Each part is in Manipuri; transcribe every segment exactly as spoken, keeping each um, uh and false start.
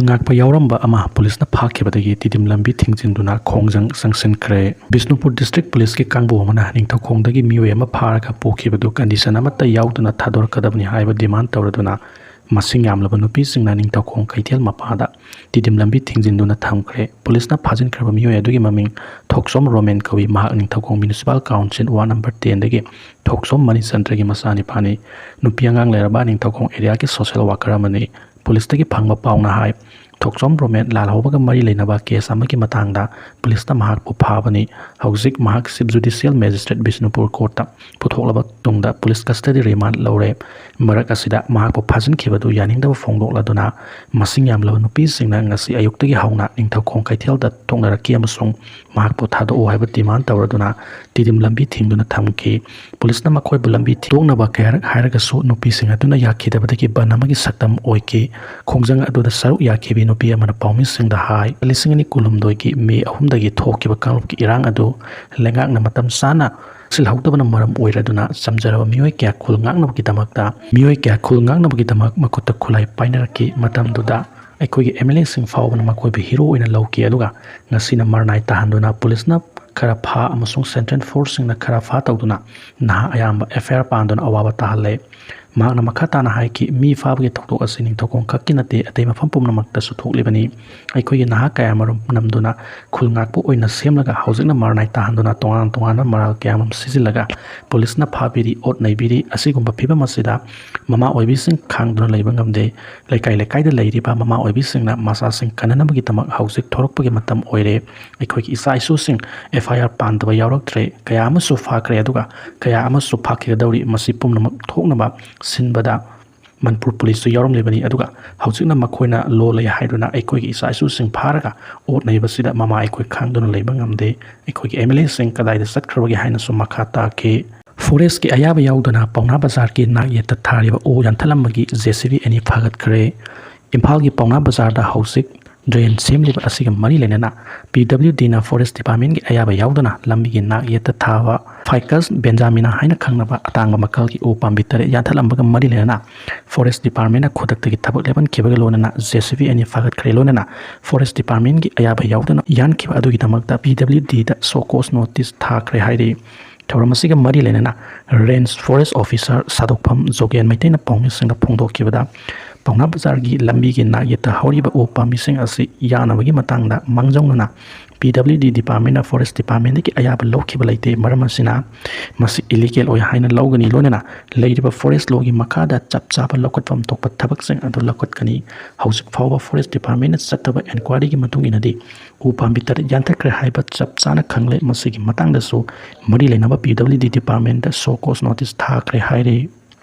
ꯉꯥꯛꯄ ꯌꯥꯎꯔꯝꯕ ꯑꯃ ꯄꯨꯂꯤꯁꯅ ꯐꯥꯈꯤꯕꯗꯒꯤ ꯇꯤꯗꯤꯝ ꯂꯝꯕꯤ ꯊꯤꯡꯖꯤꯟꯗꯨꯅ ꯈꯣꯡꯖꯪ ꯆꯪꯁꯤꯟꯈ꯭ꯔꯦ꯫ ꯕꯤꯁꯅꯨꯄꯨꯔ ꯗꯤꯁꯇ꯭ꯔꯤꯛ ꯄꯨꯂꯤꯁꯀꯤ ꯀꯥꯡꯕꯨ ꯑꯃꯅ ꯅꯤꯡꯊꯧꯈꯣꯡꯗꯒꯤ ꯃꯤꯑꯣꯏ ꯑꯃ ꯐꯥꯔꯒ ꯄꯨꯈꯤꯕꯗꯨ ꯀꯟꯗꯤꯁꯟ ꯑꯃꯠꯇ ꯌꯥꯎꯗꯅ ꯊꯥꯗꯣꯔꯛꯀꯗꯕꯅꯤ ꯍꯥꯏꯕ ꯗꯤꯃꯥꯟ ꯇꯧꯔꯗꯨꯅ ꯃꯁꯤꯡ ꯌꯥꯝꯂꯕ ꯅꯨꯄꯤꯁꯤꯡꯅ ꯅꯤꯡꯊꯧꯈꯣꯡ ꯀꯩꯊꯦꯜ ꯃꯄꯥꯗ ꯇꯤꯗꯤꯝ ꯂꯝꯕꯤ ꯊꯤꯡꯖꯤꯟꯗꯨꯅ ꯊꯝꯈ꯭ꯔꯦ꯫ ꯄꯨꯂꯤꯁꯅ ꯐꯥꯖꯤꯟꯈ꯭ꯔꯕ ꯃꯤꯑꯣꯏ ꯑꯗꯨꯒꯤ ꯃꯃꯤꯡ ꯊꯣꯛꯆꯣꯝ ꯔꯣꯃꯦꯟ ꯀꯧꯏ꯫ ꯃꯍꯥꯛ Ningthoukhong municipal council ward number ꯇꯦꯟꯗꯒꯤ ꯊꯣꯛꯆꯣꯝ ꯃꯅꯤꯆꯟꯗ꯭ꯔꯒꯤ ꯃꯆꯥꯅꯤꯄꯥꯅꯤ꯫ ꯅꯨꯄꯤ ꯑꯉꯥꯡ ꯂꯩꯔꯕ ꯅꯤꯡꯊꯧꯈꯣꯡ ꯑꯦꯔꯤꯌꯥꯒꯤ ꯁꯣꯁꯦꯜ ꯋꯥꯀꯔ ꯑꯃꯅꯤ꯫ ꯄꯨꯂꯤꯁꯇꯒꯤ ꯐꯪꯕ ꯄꯥꯎꯅ ꯍꯥꯏ, ꯊꯣꯛꯆꯣꯝ ꯔꯣꯃꯦꯟ ꯂꯥꯜꯍꯧꯕꯒ ꯃꯔꯤ ꯂꯩꯅꯕ ꯀꯦꯁ ꯑꯃꯒꯤ ꯃꯇꯥꯡꯗ ꯄꯨꯂꯤꯁꯅ ꯃꯍꯥꯛꯄꯨ ꯐꯥꯕꯅꯤ꯫ ꯍꯧꯖꯤꯛ ꯃꯍꯥꯛ ꯆꯤꯐ ꯖꯨꯗꯤꯁꯤꯌꯦꯜ ꯃꯦꯖꯤꯁꯇ꯭ꯔꯦꯠ ꯕꯤꯁꯅꯨꯄꯨꯔ ꯀꯣꯔꯠꯇ ꯄꯨꯊꯣꯛꯂꯕ ꯇꯨꯡꯗ ꯄꯨꯂꯤꯁ ꯀꯁꯇꯗꯤ ꯔꯤꯃꯥꯟ ꯂꯧꯔꯦ꯫ ꯃꯔꯛ ꯑꯁꯤꯗ ꯃꯍꯥꯛꯄꯨ ꯐꯥꯖꯤꯟꯈꯤꯕꯗꯨ ꯌꯥꯅꯤꯡꯗꯕ ꯐꯣꯡꯗꯣꯛꯂꯗꯨꯅ ꯃꯁꯤꯡ ꯌꯥꯝꯂꯕ ꯅꯨꯄꯤꯁꯤꯡꯅ ꯉꯁꯤ ꯑꯌꯨꯛꯇꯒꯤ ꯍꯧꯅ ꯅꯤꯡꯊꯧꯈꯣꯡ ꯀꯩꯊꯦꯜꯗ ꯊꯣꯛꯅꯔꯛꯈꯤ ꯑꯃꯁꯨꯡ ꯃꯍꯥꯛꯄꯨ ꯊꯥꯗꯣꯛꯎ ꯍꯥꯏꯕ ꯗꯤꯃꯥꯟ ꯇꯧꯔꯗꯨꯅ ꯇꯤꯗꯤꯝ ꯂꯝꯕꯤ ꯊꯤꯡꯗꯨꯅ ꯊꯝꯈꯤ꯫ ꯄꯨꯂꯤꯁꯅ ꯃꯈꯣꯏꯕꯨ ꯂꯝꯕꯤ ꯊꯤꯡꯗꯣꯛꯅꯕ ꯀꯌꯥꯔꯛ ꯍꯥꯏꯔꯒꯁꯨ ꯅꯨꯄꯤꯁꯤꯡ ꯑꯗꯨꯅ ꯌꯥꯈꯤꯗꯕꯗꯒꯤ ꯕꯟ ꯑꯃꯒꯤ ꯁꯛꯇꯝ ꯑꯣꯏꯈꯤ꯫ ꯈꯣꯡꯖꯪ ꯑꯗꯨꯗ ꯁꯔꯨꯛ ꯌꯥꯈꯤꯕꯤ ꯅꯨꯄꯤ ꯑꯃꯅ ꯄꯥꯎꯃꯤꯁꯤꯡꯗ ꯍꯥꯏ, ꯂꯤꯁꯤꯡ ꯑꯅꯤ ꯀꯨꯟꯍꯨꯝꯗꯣꯏꯒꯤ ꯃꯦ ꯑꯍꯨꯝꯗꯒꯤ ꯊꯣꯛꯈꯤꯕ ꯀꯥꯡꯂꯨꯞꯀꯤ ꯏꯔꯥꯡ ꯑꯗꯨ ꯂꯩꯉꯥꯛꯅ ꯃꯇꯝ ꯆꯥꯅ ꯁꯤꯜꯍꯧꯗꯕꯅ ꯃꯔꯝ ꯑꯣꯏꯔꯗꯨꯅ ꯆꯝꯖꯔꯕ ꯃꯤꯑꯣꯏ ꯀꯌꯥ ꯈꯨꯜ ꯉꯥꯛꯅꯕꯒꯤꯗꯃꯛꯇ, ꯃꯤꯑꯣꯏ ꯀꯌꯥ ꯈꯨꯜ ꯉꯥꯛꯅꯕꯒꯤꯗꯃꯛ ꯃꯈꯨꯠꯇ ꯈꯨꯠꯂꯥꯏ ꯄꯥꯏꯅꯔꯛꯈꯤ꯫ ꯃꯇꯝꯗꯨꯗ ꯑꯩꯈꯣꯏꯒꯤ ꯑꯦꯝ ꯑꯦꯜ ꯑꯦꯁꯤꯡ ꯐꯥꯎꯕꯅ ꯃꯈꯣꯏꯕꯨ ꯍꯤꯔꯣ ꯑꯣꯏꯅ ꯂꯧꯈꯤ꯫ ꯑꯗꯨꯒ ꯉꯁꯤꯅ ꯃꯔꯅꯥꯏ ꯇꯥꯍꯟꯗꯨꯅ ꯄꯨꯂꯤꯁꯅ ꯈꯔ ꯐꯥ ꯑꯃꯁꯨꯡ ꯁꯦꯟꯇ꯭ꯔꯦꯜ ꯐꯣꯔꯁꯁꯤꯡꯅ ꯈꯔ ꯐꯥ ꯇꯧꯗꯨꯅ ꯅꯍꯥ ꯑꯌꯥꯝꯕ ꯑꯦꯐ ꯑꯥꯏ ꯑꯥꯔ ꯄꯥꯟꯗꯨꯅ ꯑꯋꯥꯕ ꯇꯥꯍꯜꯂꯦ꯫ ꯃꯍꯥꯛꯅ ꯃꯈꯥ ꯇꯥꯅ ꯍꯥꯏꯈꯤ, ꯃꯤ ꯐꯥꯕꯒꯤ ꯊꯧꯗꯣꯛ ꯑꯁꯤ ꯅꯤꯡꯊꯧꯈꯣꯡ ꯈꯛꯀꯤ ꯅꯠꯇꯦ, ꯑꯇꯩ ꯃꯐꯝ ꯄꯨꯝꯅꯃꯛꯇꯁꯨ ꯊꯣꯛꯂꯤꯕꯅꯤ꯫ ꯑꯩꯈꯣꯏꯒꯤ ꯅꯍꯥ ꯀꯌꯥ ꯃꯔꯨꯝ ꯅꯝꯗꯨꯅ ꯈꯨꯜ ꯉꯥꯛꯄ ꯑꯣꯏꯅ ꯁꯦꯝꯂꯒ ꯍꯧꯖꯤꯛꯅ ꯃꯔꯅꯥꯏ ꯇꯥꯍꯟꯗꯨꯅ ꯇꯣꯉꯥꯟ ꯇꯣꯉꯥꯟꯕ ꯃꯔꯥꯜ ꯀꯌꯥ ꯃꯔꯨꯝ ꯁꯤꯖꯤꯜꯂꯒ ꯄꯨꯂꯤꯁꯅ ꯐꯥꯕꯤꯔꯤ, ꯑꯣꯠ ꯅꯩꯕꯤꯔꯤ꯫ ꯑꯁꯤꯒꯨꯝꯕ ꯐꯤꯕꯝ ꯑꯁꯤꯗ ꯃꯃꯥ ꯑꯣꯏꯕꯤꯁꯤꯡ ꯈꯥꯡꯗꯨꯅ ꯂꯩꯕ ꯉꯝꯗꯦ꯫ ꯂꯩꯀꯥꯏ ꯂꯩꯀꯥꯏꯗ ꯂꯩꯔꯤꯕ ꯃꯃꯥ ꯑꯣꯏꯕꯤꯁꯤꯡꯅ ꯃꯆꯥꯁꯤꯡ ꯀꯟꯅꯅꯕꯒꯤꯗꯃꯛ ꯍꯧꯖꯤꯛ ꯊꯣꯔꯛꯄꯒꯤ ꯃꯇꯝ ꯑꯣꯏꯔꯦ꯫ ꯑꯩꯈꯣꯏꯒꯤ ꯏꯆꯥ ꯏꯁꯨꯁꯤꯡ ꯑꯦꯐ ꯑꯥꯏ ꯑꯥꯔ ꯄꯥꯟꯗꯕ ꯌꯥꯎꯔꯛꯇ꯭ꯔꯦ꯫ ꯀꯌꯥ ꯑꯃꯁꯨ ꯐꯥꯈ꯭ꯔꯦ, ꯑꯗꯨꯒ ꯀꯌꯥ ꯑꯃꯁꯨ ꯐꯥꯈꯤꯒꯗꯧꯔꯤ꯫ ꯃꯁꯤ ꯄꯨꯝꯅꯃꯛ ꯊꯣꯛꯅꯕ ꯁꯤꯟꯕꯗ ꯃꯅꯤꯄꯨꯔ ꯄꯨꯂꯤꯁꯁꯨ ꯌꯥꯎꯔꯝꯂꯤꯕꯅꯤ꯫ ꯑꯗꯨꯒ ꯍꯧꯖꯤꯛꯅ ꯃꯈꯣꯏꯅ ꯂꯣ ꯂꯩ ꯍꯥꯏꯗꯨꯅ ꯑꯩꯈꯣꯏꯒꯤ ꯏꯆꯥ ꯏꯁꯨꯁꯤꯡ ꯐꯥꯔꯒ ꯑꯣꯠ ꯅꯩꯕꯁꯤꯗ ꯃꯃꯥ ꯑꯩꯈꯣꯏ ꯈꯥꯡꯗꯨꯅ ꯂꯩꯕ ꯉꯝꯗꯦ꯫ ꯑꯩꯈꯣꯏꯒꯤ ꯑꯦꯝ ꯑꯦꯜ ꯑꯦꯁꯤꯡ ꯀꯗꯥꯏꯗ ꯆꯠꯈ꯭ꯔꯕꯒꯦ ꯍꯥꯏꯅꯁꯨ ꯃꯈꯥ ꯇꯥꯈꯤ꯫ ꯐꯣꯔꯦꯁꯀꯤ ꯑꯌꯥꯕ ꯌꯥꯎꯗꯅ ꯄꯥꯎꯅꯥ ꯕꯖꯥꯔꯒꯤ ꯅꯥꯛ ꯌꯦꯠꯇ ꯊꯥꯔꯤꯕ ꯎ ꯌꯥꯟꯊꯠꯂꯝꯕꯒꯤ ꯖꯦ ꯁꯤ ꯕꯤ ꯑꯅꯤ ꯐꯥꯒꯠꯈ꯭ꯔꯦ꯫ ꯏꯝꯐꯥꯜꯒꯤ ꯄꯥꯎꯅꯥ ꯕꯖꯥꯔꯗ ꯍꯧꯖꯤꯛ ꯗ꯭ꯔꯦꯟ ꯁꯦꯝꯂꯤꯕ ꯑꯁꯤꯒ ꯃꯔꯤ ꯂꯩꯅꯅ ꯄꯤ ꯗꯕ꯭ꯂꯤꯎ ꯗꯤꯅ ꯐꯣꯔꯦꯁ ꯗꯤꯄꯥꯔꯠꯃꯦꯟꯒꯤ ꯑꯌꯥꯕ ꯌꯥꯎꯗꯅ ꯂꯝꯕꯤꯒꯤ ꯅꯥꯛ ꯌꯦꯠꯇ ꯊꯥꯕ ꯐꯥꯏꯀꯁ ꯕꯦꯟꯖꯥꯃꯤꯅꯥ ꯍꯥꯏꯅ ꯈꯪꯅꯕ ꯑꯇꯥꯡꯕ ꯃꯈꯜꯒꯤ ꯎ ꯄꯥꯝꯕꯤ ꯇꯔꯦꯠ ꯌꯥꯟꯊꯠꯂꯝꯕꯒ ꯃꯔꯤ ꯂꯩꯅꯅ ꯐꯣꯔꯦꯁ ꯗꯤꯄꯥꯔꯠꯃꯦꯟꯅ ꯈꯨꯗꯛꯇꯒꯤ ꯊꯕꯛ ꯂꯦꯞꯍꯟꯈꯤꯕꯒ ꯂꯣꯏꯅꯅ ꯖꯦ ꯁꯤ ꯕꯤ ꯑꯅꯤ ꯐꯥꯒꯠꯈ꯭ꯔꯦ꯫ ꯂꯣꯏꯅꯅ ꯐꯣꯔꯦꯁ ꯗꯤꯄꯥꯔꯠꯃꯦꯟꯒꯤ ꯑꯌꯥꯕ ꯌꯥꯎꯗꯅ ꯌꯥꯟꯈꯤꯕ ꯑꯗꯨꯒꯤꯗꯃꯛꯇ ꯄꯤ ꯗꯕ꯭ꯂꯤꯎ ꯗꯤꯗ ꯁꯣ ꯀꯣꯁ ꯅꯣꯇꯤꯁ ꯊꯥꯈ꯭ꯔꯦ ꯍꯥꯏꯔꯤ꯫ ꯊꯧꯔꯝ ꯑꯁꯤꯒ ꯃꯔꯤ ꯂꯩꯅꯅ ꯔꯦꯟꯖ ꯐꯣꯔꯦꯁ ꯑꯣꯐꯤꯁꯔ ꯁꯥꯗꯣꯛꯐꯝ ꯖꯣꯒꯦꯟ ꯃꯩꯇꯩꯅ ꯄꯥꯎꯃꯤꯁꯤꯡꯗ ꯐꯣꯡꯗꯣꯛꯈꯤꯕꯗ, ꯄꯥꯎꯅꯥ ꯕꯖꯥꯔꯒꯤ ꯂꯝꯕꯤꯒꯤ ꯅꯥꯛ ꯌꯦꯠꯇ ꯍꯧꯔꯤꯕ ꯎ ꯄꯥꯝꯕꯤꯁꯤꯡ ꯑꯁꯤ ꯌꯥꯟꯅꯕꯒꯤ ꯃꯇꯥꯡꯗ ꯃꯥꯡꯖꯧꯅꯅ ꯄꯤ ꯗꯕ꯭ꯂꯤꯎ ꯗꯤ ꯗꯤꯄꯥꯔꯠꯃꯦꯟꯅ ꯐꯣꯔꯦꯁ ꯗꯤꯄꯥꯔꯠꯃꯦꯟꯗꯒꯤ ꯑꯌꯥꯕ ꯂꯧꯈꯤꯕ ꯂꯩꯇꯦ꯫ ꯃꯔꯝ ꯑꯁꯤꯅ ꯃꯁꯤ ꯏꯂꯤꯒꯦꯜ ꯑꯣꯏ ꯍꯥꯏꯅ ꯂꯧꯒꯅꯤ꯫ ꯂꯣꯏꯅꯅ ꯂꯩꯔꯤꯕ ꯐꯣꯔꯦꯁ ꯂꯣꯒꯤ ꯃꯈꯥꯗ ꯆꯞ ꯆꯥꯕ ꯂꯧꯈꯠꯐꯝ ꯊꯣꯛꯄ ꯊꯕꯛꯁꯤꯡ ꯑꯗꯨ ꯂꯧꯈꯠꯀꯅꯤ꯫ ꯍꯧꯖꯤꯛ ꯐꯥꯎꯕ ꯐꯣꯔꯦꯁ ꯗꯤꯄꯥꯔꯠꯃꯦꯟꯅ ꯆꯠꯇꯕ ꯏꯟꯀ꯭ꯋꯥꯏꯔꯤꯒꯤ ꯃꯇꯨꯡ ꯏꯟꯅꯗꯤ ꯎ ꯄꯥꯝꯕꯤ ꯇꯔꯦꯠ ꯌꯥꯟꯊꯠꯈ꯭ꯔꯦ ꯍꯥꯏꯕ ꯆꯞ ꯆꯥꯅ ꯈꯪꯂꯦ꯫ ꯃꯁꯤꯒꯤ ꯃꯇꯥꯡꯗꯁꯨ ꯃꯔꯤ ꯂꯩꯅꯕ ꯄꯤ ꯗꯕ꯭ꯂꯤꯎ ꯗꯤ ꯗꯤꯄꯥꯔꯠꯃꯦꯟꯗ ꯁꯣ ꯀꯣꯁ ꯅꯣꯇꯤꯁ ꯊꯥꯈ꯭ꯔꯦ ꯍꯥꯏꯔꯤ꯫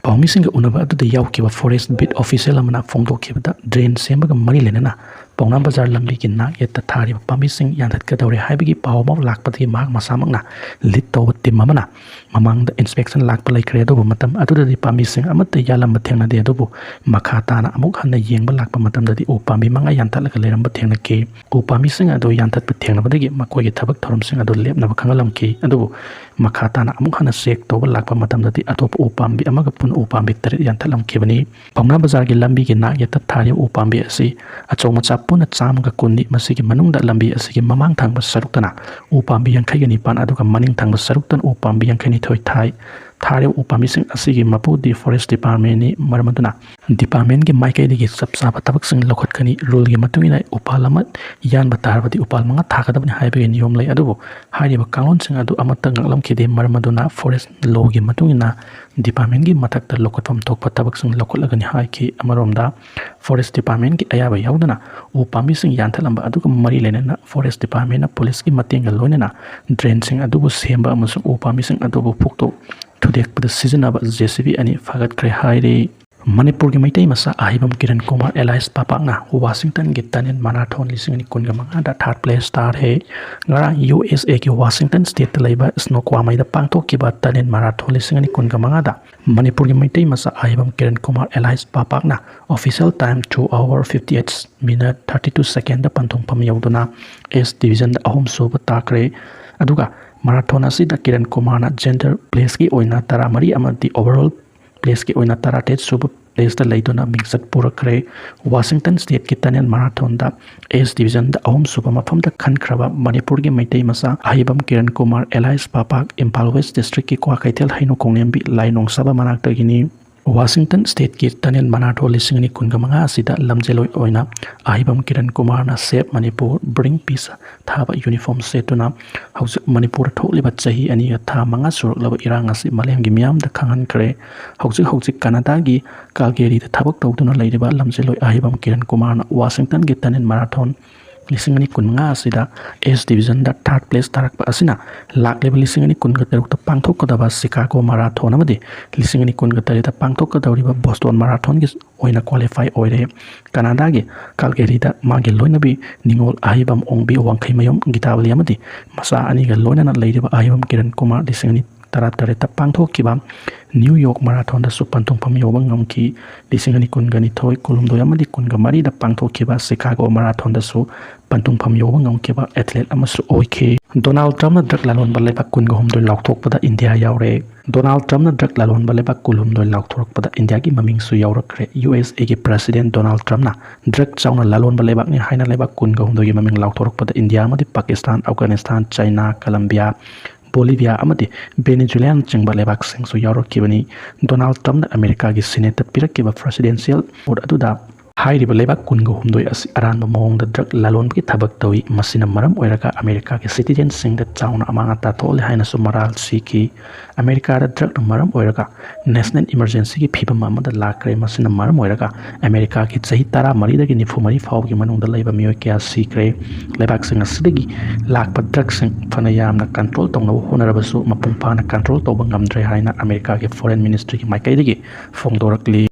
ꯄꯥꯎꯃꯤꯁꯤꯡꯒ ꯎꯅꯕ ꯑꯗꯨꯗ ꯌꯥꯎꯈꯤꯕ ꯐꯣꯔꯦꯁ ꯕꯤꯠ ꯑꯣꯐꯤꯁꯦꯜ ꯑꯃꯅ ꯐꯣꯡꯗꯣꯛꯈꯤꯕꯗ, ꯗ꯭ꯔꯦꯟ ꯁꯦꯝꯕꯒ ꯃꯔꯤ ꯂꯩꯅꯅ ꯄꯥꯎꯅꯥ ꯕꯖꯥꯔ ꯂꯝꯕꯤꯒꯤ ꯅꯥꯛ ꯌꯦꯠꯇ ꯊꯥꯔꯤꯕ ꯄꯥꯝꯕꯤꯁꯤꯡ ꯌꯥꯟꯊꯠꯀꯗꯧꯔꯦ ꯍꯥꯏꯕꯒꯤ ꯄꯥꯎ ꯑꯃ ꯂꯥꯛꯄꯗꯒꯤ ꯃꯍꯥꯛ ꯃꯁꯥꯃꯛꯅ ꯂꯤꯠ ꯇꯧꯕ ꯇꯤꯝ ꯑꯃꯅ ꯃꯃꯥꯡꯗ ꯏꯟꯁꯄꯦꯛꯁꯟ ꯂꯥꯛꯄ ꯂꯩꯈ꯭ꯔꯦ꯫ ꯑꯗꯨꯕꯨ ꯃꯇꯝ ꯑꯗꯨꯗꯗꯤ ꯄꯥꯝꯕꯤꯁꯤꯡ ꯑꯃꯠꯇ ꯌꯥꯜꯂꯝꯕ ꯊꯦꯡꯅꯗꯦ꯫ ꯑꯗꯨꯕꯨ ꯃꯈꯥ ꯇꯥꯅ ꯑꯃꯨꯛ ꯍꯟꯅ ꯌꯦꯡꯕ ꯂꯥꯛꯄ ꯃꯇꯝꯗꯗꯤ ꯎ ꯄꯥꯝꯕꯤ ꯃꯉꯥ ꯌꯥꯟꯊꯠꯂꯒ ꯂꯩꯔꯝꯕ ꯊꯦꯡꯅꯈꯤ꯫ ꯎ ꯄꯥꯝꯕꯤꯁꯤꯡ ꯑꯗꯨ ꯌꯥꯟꯊꯠꯄ ꯊꯦꯡꯅꯕꯗꯒꯤ ꯃꯈꯣꯏꯒꯤ ꯊꯕꯛ ꯊꯧꯔꯝꯁꯤꯡ ꯑꯗꯨ ꯂꯦꯞꯅꯕ ꯈꯪꯍꯜꯂꯝꯈꯤ꯫ ꯑꯗꯨꯕꯨ ꯃꯈꯥ ꯇꯥꯅ ꯑꯃꯨꯛ ꯍꯟꯅ ꯆꯦꯛ ꯇꯧꯕ ꯂꯥꯛꯄ ꯃꯇꯝꯗꯗꯤ ꯑꯇꯣꯞꯄ ꯎ ꯄꯥꯝꯕꯤ ꯑꯃꯒ ꯄꯨꯟꯅ ꯎ ꯄꯥꯝꯕꯤ ꯇꯔꯦꯠ ꯌꯥꯟꯊꯠꯂꯝꯈꯤꯕꯅꯤ꯫ ꯄꯥꯎꯅꯥ ꯕꯖꯥꯔꯒꯤ ꯂꯝꯕꯤꯒꯤ ꯅꯥꯛ ꯌꯦꯠꯇ ꯊꯥꯔꯤꯕ ꯎ ꯄꯥꯝꯕꯤ ꯑꯁꯤ ꯑꯆꯧ ꯃꯆꯥ ꯄꯨꯟꯅ ꯆꯥꯝꯃꯒ ꯀꯨꯟꯅꯤ꯫ ꯃꯁꯤꯒꯤ ꯃꯅꯨꯡꯗ ꯂꯝꯕꯤ ꯑꯁꯤꯒꯤ ꯃꯃꯥꯡ ꯊꯪꯕ ꯁꯔꯨꯛꯇꯅ ꯎ ꯄꯥꯝꯕꯤ ꯌꯥꯡꯈꯩꯒ ꯅꯤꯄꯥꯟ, ꯑꯗꯨꯒ ꯃꯅꯤꯡ ꯊꯪꯕ ꯁꯔꯨꯛꯇꯅ ꯎ ꯄꯥꯝꯕꯤ ꯌꯥꯡꯈꯩ ꯅꯤꯊꯣꯏ ꯊꯥꯏ꯫ ꯊꯥꯔꯤꯕ ꯎ ꯄꯥꯝꯕꯤꯁꯤꯡ ꯑꯁꯤꯒꯤ ꯃꯄꯨꯗꯤ ꯐꯣꯔꯦꯁ ꯗꯤꯄꯥꯔꯠꯃꯦꯟꯅꯤ꯫ ꯃꯔꯝ ꯑꯗꯨꯅ ꯗꯤꯄꯥꯔꯠꯃꯦꯟꯒꯤ ꯃꯥꯏꯀꯩꯗꯒꯤ ꯆꯞ ꯆꯥꯕ ꯊꯕꯛꯁꯤꯡ ꯂꯧꯈꯠꯀꯅꯤ꯫ ꯔꯨꯜꯒꯤ ꯃꯇꯨꯡ ꯏꯟꯅ ꯎꯄꯥꯜ ꯑꯃ ꯌꯥꯟꯕ ꯇꯥꯔꯕꯗꯤ ꯎꯄꯥꯜ ꯃꯉꯥ ꯊꯥꯒꯗꯕꯅꯤ ꯍꯥꯏꯕꯒꯤ ꯅꯤꯌꯣꯝ ꯂꯩ꯫ ꯑꯗꯨꯕꯨ ꯍꯥꯏꯔꯤꯕ ꯀꯥꯡꯂꯣꯟꯁꯤꯡ ꯑꯗꯨ ꯑꯃꯠꯇ ꯉꯥꯛꯂꯝꯈꯤꯗꯦ꯫ ꯃꯔꯝ ꯑꯗꯨꯅ ꯐꯣꯔꯦꯁ ꯂꯣꯒꯤ ꯃꯇꯨꯡ ꯏꯟꯅ ꯗꯤꯄꯥꯔꯠꯃꯦꯟꯒꯤ ꯃꯊꯛꯇ ꯂꯧꯈꯠꯐꯝ ꯊꯣꯛꯄ ꯊꯕꯛꯁꯤꯡ ꯂꯧꯈꯠꯂꯒꯅꯤ ꯍꯥꯏꯈꯤ꯫ ꯑꯃꯔꯣꯝꯗ ꯐꯣꯔꯦꯁ ꯗꯤꯄꯥꯔꯠꯃꯦꯟꯒꯤ ꯑꯌꯥꯕ ꯌꯥꯎꯗꯅ ꯎ ꯄꯥꯝꯕꯤꯁꯤꯡ ꯌꯥꯟꯊꯠꯂꯝꯕ ꯑꯗꯨꯒ ꯃꯔꯤ ꯂꯩꯅꯅ ꯐꯣꯔꯦꯁ ꯗꯤꯄꯥꯔꯠꯃꯦꯟꯅ ꯄꯨꯂꯤꯁꯀꯤ ꯃꯇꯦꯡꯒ ꯂꯣꯏꯅꯅ ꯗ꯭ꯔꯦꯟꯁꯤꯡ ꯑꯗꯨꯕꯨ ꯁꯦꯝꯕ ꯑꯃꯁꯨꯡ ꯎ ꯄꯥꯝꯕꯤꯁꯤꯡ ꯑꯗꯨꯕꯨ ꯐꯨꯛꯇꯣꯛ ꯊꯨꯗꯦꯛꯄꯗ ꯁꯤꯖꯤꯟꯅꯕ ꯖꯦ ꯁꯤ ꯕꯤ ꯑꯅꯤ ꯐꯥꯒꯠꯈ꯭ꯔꯦ ꯍꯥꯏꯔꯤ꯫ ꯃꯅꯤꯄꯨꯔꯒꯤ ꯃꯩꯇꯩ ꯃꯆꯥ ꯑꯍꯩꯕꯝ ꯀꯤꯔꯟ ꯀꯨꯃꯥꯔ alias ꯄꯥꯄꯥꯛꯅ ꯋꯥꯁꯤꯡꯇꯟꯒꯤ ꯇꯅꯦꯜ ꯃꯔꯥꯊꯣꯟ ꯂꯤꯁꯤꯡ ꯑꯅꯤ ꯀꯨꯟꯒ ꯃꯉꯥꯗ third place ꯇꯥꯔꯦ꯫ ꯉꯔꯥꯡ ꯌꯨ ꯑꯦꯁ ꯑꯦꯒꯤ ꯋꯥꯁꯤꯡꯇꯟ ꯁ꯭ꯇꯦꯠꯇ ꯂꯩꯕ ꯁ꯭ꯅꯣꯀ꯭ꯋꯥꯃꯩꯗ ꯄꯥꯡꯊꯣꯛꯈꯤꯕ ꯇꯅꯦꯜ ꯃꯔꯥꯊꯣꯟ ꯂꯤꯁꯤꯡ ꯑꯅꯤ ꯀꯨꯟꯒ ꯃꯉꯥꯗ ꯃꯅꯤꯄꯨꯔꯒꯤ ꯃꯩꯇꯩ ꯃꯆꯥ ꯑꯍꯩꯕꯝ Kiran Kumar alias ꯄꯥꯄꯥꯛꯅ official time two hour fifty eight minute thirty two secondꯗ ꯄꯟꯊꯨꯡꯐꯝ ꯌꯧꯗꯨꯅ ꯑꯦꯁ ꯗꯤꯕꯤꯖꯟꯗ ꯑꯍꯨꯝ ꯁꯨꯕ ꯇꯥꯈ꯭ꯔꯦ꯫ ꯑꯗꯨꯒ ꯃꯔꯥꯊꯣꯟ ꯑꯁꯤꯗ ꯀꯤꯔꯟ ꯀꯨꯃꯥꯔꯅ ꯖꯦꯟꯗꯔ ꯄ꯭ꯂꯦꯁꯀꯤ ꯑꯣꯏꯅ ꯇꯔꯥꯃꯔꯤ ꯑꯃꯗꯤ overall ꯄ꯭ꯂꯦꯁꯀꯤ ꯑꯣꯏꯅ ꯇꯔꯥꯇꯔꯦꯠ ꯁꯨꯕ ꯄ꯭ꯂꯦꯁꯇ ꯂꯩꯗꯨꯅ ꯃꯤꯡꯆꯠ ꯄꯨꯔꯛꯈ꯭ꯔꯦ꯫ ꯋꯥꯁꯤꯡꯇꯟ ꯁ꯭ꯇꯦꯠꯀꯤ ꯇꯅꯦꯜ ꯃꯔꯥꯊꯣꯟꯗ ꯑꯦꯁ ꯗꯤꯕꯤꯖꯟꯗ ꯑꯍꯨꯝ ꯁꯨꯕ ꯃꯐꯝꯗ ꯈꯟꯈ꯭ꯔꯕ ꯃꯅꯤꯄꯨꯔꯒꯤ ꯃꯩꯇꯩ ꯃꯆꯥ ꯑꯍꯩꯕꯝ ꯀꯤꯔꯟ ꯀꯨꯃꯥꯔ alias ꯄꯥꯄꯥꯛ ꯏꯝꯐꯥꯜ ꯋꯦꯁ ꯗꯤꯁꯇ꯭ꯔꯤꯛꯀꯤ ꯀ꯭ꯋꯥꯀꯩꯊꯦꯜ ꯍꯩꯅꯧꯈꯣꯡ ꯂꯦꯝꯕꯤ ꯂꯥꯏꯅꯣꯡ ꯁꯥꯕ ꯃꯅꯥꯛꯇꯒꯤꯅꯤ꯫ ꯋꯥꯁꯤꯡꯇꯟ ꯁ꯭ꯇꯦꯠꯀꯤ ꯇꯅꯦꯜ ꯃꯔꯥꯊꯣꯟ ꯂꯤꯁꯤꯡ ꯑꯅꯤ ꯀꯨꯟꯒ ꯃꯉꯥ ꯑꯁꯤꯗ ꯂꯝꯖꯦꯜꯂꯣꯏ ꯑꯣꯏꯅ ꯑꯍꯩꯕꯝ ꯀꯤꯔꯟ ꯀꯨꯃꯥꯔꯅ Save Manipur, Bring Peace ꯊꯥꯕ ꯌꯨꯅꯤꯐꯣꯔꯝ ꯁꯦꯠꯇꯨꯅ ꯍꯧꯖꯤꯛ ꯃꯅꯤꯄꯨꯔꯗ ꯊꯣꯛꯂꯤꯕ ꯆꯍꯤ ꯑꯅꯤꯒ ꯊꯥ ꯃꯉꯥ ꯁꯨꯔꯛꯂꯕ ꯏꯔꯥꯡ ꯑꯁꯤ ꯃꯥꯂꯦꯝꯒꯤ ꯃꯤꯌꯥꯝꯗ ꯈꯪꯍꯟꯈ꯭ꯔꯦ꯫ ꯍꯧꯖꯤꯛ ꯍꯧꯖꯤꯛ ꯀꯅꯥꯗꯥꯒꯤ ꯀꯥꯜꯒꯦꯔꯤꯗ ꯊꯕꯛ ꯇꯧꯗꯨꯅ ꯂꯩꯔꯤꯕ ꯂꯝꯖꯦꯜꯂꯣꯏ ꯑꯍꯩꯕꯝ ꯀꯤꯔꯟ ꯀꯨꯃꯥꯔꯅ ꯋꯥꯁꯤꯡꯇꯟꯒꯤ ꯇꯅꯦꯜ ꯃꯔꯥꯊꯣꯟ ꯂꯤꯁꯤꯡ ꯑꯅꯤ ꯀꯨꯟꯃꯉꯥ ꯑꯁꯤꯗ ꯑꯦꯁ ꯗꯤꯕꯤꯖꯟꯗ third place ꯇꯥꯔꯛꯄ ꯑꯁꯤꯅ ꯂꯥꯛꯂꯤꯕ ꯂꯤꯁꯤꯡ ꯑꯅꯤ ꯀꯨꯟꯒ ꯇꯔꯨꯛꯇ ꯄꯥꯡꯊꯣꯛꯀꯗꯕ ꯁꯤꯀꯥꯒꯣ ꯃꯔꯥꯊꯣꯟ ꯑꯃꯗꯤ ꯂꯤꯁꯤꯡ ꯑꯅꯤ ꯀꯨꯟꯒ ꯇꯔꯦꯠꯇ ꯄꯥꯡꯊꯣꯛꯀꯗꯧꯔꯤꯕ ꯕꯣꯁꯇꯣꯟ ꯃꯔꯥꯊꯣꯟꯒꯤ ꯑꯣꯏꯅ ꯀ꯭ꯋꯥꯂꯤꯐꯥꯏ ꯑꯣꯏꯔꯦ꯫ ꯀꯅꯥꯗꯥꯒꯤ ꯀꯥꯜꯒꯦꯔꯤꯗ ꯃꯥꯒꯤ ꯂꯣꯏꯅꯕꯤ ꯅꯤꯉꯣꯜ ꯑꯍꯩꯕꯝ ꯑꯣꯡꯕꯤ ꯋꯥꯡꯈꯩꯃꯌꯨꯝ ꯒꯤꯇꯥꯕꯂꯤ ꯑꯃꯗꯤ ꯃꯆꯥ ꯑꯅꯤꯒ ꯂꯣꯏꯅꯅ ꯂꯩꯔꯤꯕ ꯑꯍꯩꯕꯝ ꯀꯤꯔꯟ ꯀꯨꯃꯥꯔ ꯂꯤꯁꯤꯡ ꯑꯅꯤ ꯇꯔꯥꯇꯔꯦꯠꯇ ꯄꯥꯡꯊꯣꯛꯈꯤꯕ ꯅ꯭ꯌꯨ ꯌꯣꯔꯛ ꯃꯔꯥꯊꯣꯟꯗꯁꯨ ꯄꯟꯊꯨꯡꯐꯝ ꯌꯧꯕ ꯉꯝꯈꯤ꯫ ꯂꯤꯁꯤꯡ ꯑꯅꯤ ꯀꯨꯟꯒ ꯅꯤꯊꯣꯏ, ꯀꯨꯟꯍꯨꯝꯗꯣꯏ ꯑꯃꯗꯤ ꯀꯨꯟꯒ ꯃꯔꯤꯗ ꯄꯥꯡꯊꯣꯛꯈꯤꯕ ꯁꯤꯀꯥꯒꯣ ꯃꯔꯥꯊꯣꯟꯗꯁꯨ ꯄꯟꯊꯨꯡꯐꯝ ꯌꯧꯕ ꯉꯝꯈꯤꯕ ꯑꯦꯊꯂꯦꯠ ꯑꯃꯁꯨ ꯑꯣꯏꯈꯤ꯫ ꯗꯣꯅꯥꯜꯗ ꯇ꯭ꯔꯝꯞꯅ ꯗ꯭ꯔꯒ ꯂꯂꯣꯟꯕ ꯂꯩꯕꯥꯛ ꯀꯨꯟꯒ ꯍꯨꯝꯗꯣꯏ ꯂꯥꯎꯊꯣꯛꯄꯗ ꯏꯟꯗꯤꯌꯥ ꯌꯥꯎꯔꯦ꯫ ꯗꯣꯅꯥꯜꯗ ꯇ꯭ꯔꯝꯞꯅ ꯗ꯭ꯔꯒ ꯂꯂꯣꯟꯕ ꯂꯩꯕꯥꯛ ꯀꯨꯟꯍꯨꯝꯗꯣꯏ ꯂꯥꯎꯊꯣꯔꯛꯄꯗ ꯏꯟꯗꯤꯌꯥꯒꯤ ꯃꯃꯤꯡꯁꯨ ꯌꯥꯎꯔꯛꯈ꯭ꯔꯦ꯫ ꯌꯨ ꯑꯦꯁ ꯑꯦꯒꯤ ꯄ꯭ꯔꯦꯁꯤꯗꯦꯟꯠ ꯗꯣꯅꯥꯜꯗ ꯇ꯭ꯔꯝꯞꯅ ꯗ꯭ꯔꯒ ꯆꯥꯎꯅ ꯂꯂꯣꯟꯕ ꯂꯩꯕꯥꯛꯅꯤ ꯍꯥꯏꯅ ꯂꯩꯕꯥꯛ ꯀꯨꯟꯒ ꯍꯨꯝꯗꯣꯏꯒꯤ ꯃꯃꯤꯡ ꯂꯥꯎꯊꯣꯔꯛꯄꯗ ꯏꯟꯗꯤꯌꯥ ꯑꯃꯗꯤ ꯄꯥꯀꯤꯁꯇꯥꯟ, ꯑꯐꯒꯥꯅꯤꯁꯇꯥꯟ, ꯆꯥꯏꯅꯥ, ꯀꯂꯝꯕꯤꯌꯥ, ꯕꯣꯂꯤꯚꯤꯌꯥ ꯑꯃꯗꯤ ꯚꯦꯅꯦꯖꯨꯂꯥꯅꯆꯤꯡꯕ ꯂꯩꯕꯥꯛꯁꯤꯡꯁꯨ ꯌꯥꯎꯔꯛꯈꯤꯕꯅꯤ꯫ ꯗꯣꯅꯥꯜꯗ ꯇ꯭ꯔꯝꯞꯅ ꯑꯃꯦꯔꯤꯀꯥꯒꯤ ꯁꯦꯅꯦꯠꯇ ꯄꯤꯔꯛꯈꯤꯕ ꯄ꯭ꯔꯦꯁꯤꯗꯦꯟꯁꯤꯌꯦꯜ ꯚꯣꯠ ꯑꯗꯨꯗ ꯍꯥꯏꯔꯤꯕ ꯂꯩꯕꯥꯛ ꯀꯨꯟꯒ ꯍꯨꯝꯗꯣꯏ ꯑꯁꯤ ꯑꯔꯥꯟꯕ ꯃꯑꯣꯡꯗ ꯗ꯭ꯔꯒ ꯂꯂꯣꯟꯕꯒꯤ ꯊꯕꯛ ꯇꯧꯏ, ꯃꯁꯤꯅ ꯃꯔꯝ ꯑꯣꯏꯔꯒ ꯑꯃꯦꯔꯤꯀꯥꯒꯤ ꯁꯤꯇꯤꯖꯦꯟꯁꯤꯡꯗ ꯆꯥꯎꯅ ꯑꯃꯥꯡ ꯑꯇꯥ ꯊꯣꯛꯍꯜꯂꯦ ꯍꯥꯏꯅꯁꯨ ꯃꯔꯥꯜ ꯁꯤꯈꯤ꯫ ꯑꯃꯦꯔꯤꯀꯥꯗ ꯗ꯭ꯔꯒꯅ ꯃꯔꯝ ꯑꯣꯏꯔꯒ ꯅꯦꯁꯅꯦꯜ ꯏꯃꯔꯖꯦꯟꯁꯤꯒꯤ ꯐꯤꯕꯝ ꯑꯃꯗ ꯂꯥꯛꯈ꯭ꯔꯦ꯫ ꯃꯁꯤꯅ ꯃꯔꯝ ꯑꯣꯏꯔꯒ ꯑꯃꯦꯔꯤꯀꯥꯒꯤ ꯆꯍꯤ ꯇꯔꯥꯃꯔꯤꯗꯒꯤ ꯅꯤꯐꯨꯃꯔꯤ ꯐꯥꯎꯕꯒꯤ ꯃꯅꯨꯡꯗ ꯂꯩꯕ ꯃꯤꯑꯣꯏ ꯀꯌꯥ ꯁꯤꯈ꯭ꯔꯦ꯫ ꯂꯩꯕꯥꯛꯁꯤꯡ ꯑꯁꯤꯗꯒꯤ ꯂꯥꯛꯄ ꯗ꯭ꯔꯒꯁꯤꯡ ꯐꯅ ꯌꯥꯝꯅ ꯀꯟꯇ꯭ꯔꯣꯜ ꯇꯧꯅꯕ ꯍꯣꯠꯅꯔꯕꯁꯨ ꯃꯄꯨꯡ ꯐꯥꯅ ꯀꯟꯇ꯭ꯔꯣꯜ ꯇꯧꯕ ꯉꯝꯗ꯭ꯔꯦ ꯍꯥꯏꯅ ꯑꯃꯦꯔꯤꯀꯥꯒꯤ ꯐꯣꯔꯦꯟ ꯃꯤꯅꯤꯁꯇ꯭ꯔꯤꯒꯤ ꯃꯥꯏꯀꯩꯗꯒꯤ ꯐꯣꯡꯗꯣꯔꯛꯂꯤ꯫